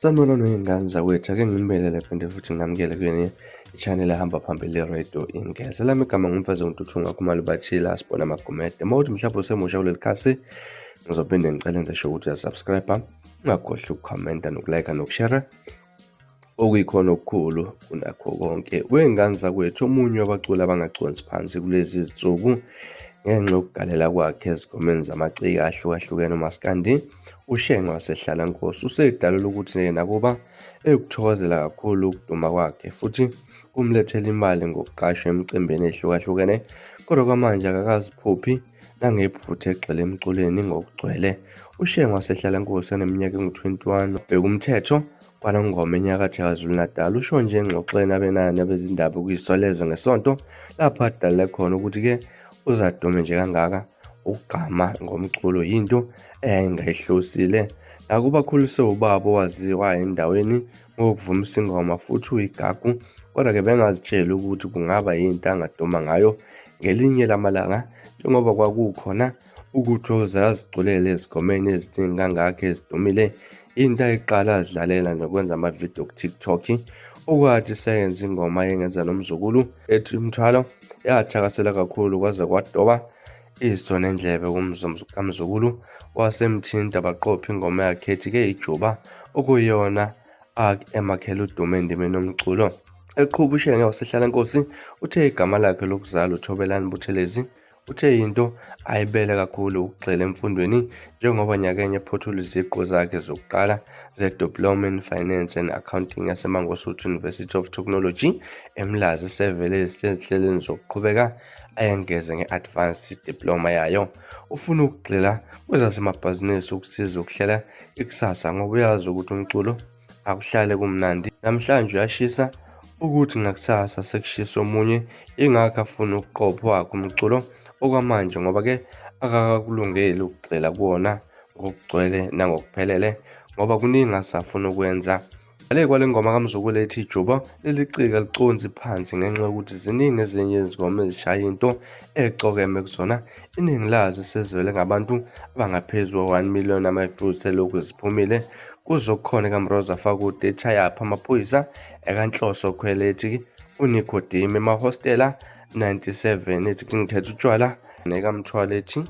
Sanibonani wey'ngane zakwethu, ake nginibelele phinde futhi nginamukele kuyona i-channel ehamba phambili i-Radio Ingeze. Lami igama ngumfezi uNtuthu Khumalo Bathila sibona amagumede. Uma uthi mhlawumbe usemusha kuleli khasi, ngizophinde ngicele nje sho ukuthi uyasubscribe, ungakhohlwa ukukhomenta nokulike nokushare okuyikhona okukhulu kunakho konke. Wey'ngane zakwethu, omunye wabaculi abangaconsi phansi kulezi zinsuku ngenxa yokugalela kwakhe ezigomeni zamaciko ahlukahlukene umaskandi uShenge waseHlalankosi usedalula ukuthi nakuba ekuthokozela kakhulu ukuduma kwakhe futhi kumlethela imali ngokuqashwa emicimbini ehlukahlukene kodwa kwamanje akakaziphuphi nangephutha egxile emculweni ngokugcwele. UShenge waseHlalankosi oneminyaka engu-21 ubheka umthetho kwaNongoma enyakatho yaKwaZulu-Natal usho nje engxoxweni abenayo nabezindaba kuyiSolezwe ngeSonto lapho adalule khona ukuthi-ke uzadume nje kangaka ukugqama ngomculo yinto eyayingayihlosile nakuba khuliswe ubaba owaziwa endaweni ngokuvumisa ingoma futhi uyigagu kodwa-ke bengazitsheli ukuthi kungaba yinto angaduma ngayo ngelinye lamalanga njengoba kwakukhona ukuthi uzaziculela ezigomeni eziningi kangaka ezidumile into ayiqala azidlalela nokwenza amavidiyo ku-TikTok okwathi seyenza ingoma yengenza nomzukulu ethi umthwalo yathakasela kakhulu kwaze kwadoba iso nendlebe kamzukulu wasemthinta baqopha ingoma yakhe ethi ke ijuba okuyiyona emakhela udumo endimeni yomculo. Eqhuba uShenge waseHlalankosi uthe igama lakhe lokuzalwa uThobelani Buthelezi. Uthe yinto ayibele kakhulu ukugxila emfundweni njengoba nyakenye ephothula iziqu zakhe zokuqala ze-Diploma in Finance and Accounting yaseMangosuthu University of Technology eMlazi esevele ezinhlelweni zokuqhubeka ayengeze nge-Advanced Diploma yayo. Ufuna ukugxila kwezasemabhizinisi ukusiza ukuhlela ikusasa ngoba uyazi ukuthi umculo akuhlale kumnandi. Namhlanje uyashisa ukuthi ngakusasa sekushisa omunye ingakho afuna ukuqopha wakhe umculo okwamanje ngoba-ke akakakulungeli ukugxila kuwona ngokugcwele nangokuphelele ngoba kuningi asafuna ukwenza. Ngale kwale ngoma kaMzukulu ethi Ijuba, leli ciko aliconsi phansi ngenxa yokuthi ziningi ezinye izingoma ezishaya into ecokeme kuzona. Iningi lazo sezivele ngabantu abangaphezu kwa-1 million ama-views selokhu ziphumile. Kuzokukhona ekaMroza Fakude eTshayaphi amaphoyisa, ekaNhloso Khwela ethi uNicodemus emahostela 97 ethi ngikhetha utshwala nekaMthwalo ethi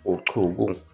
uchuku.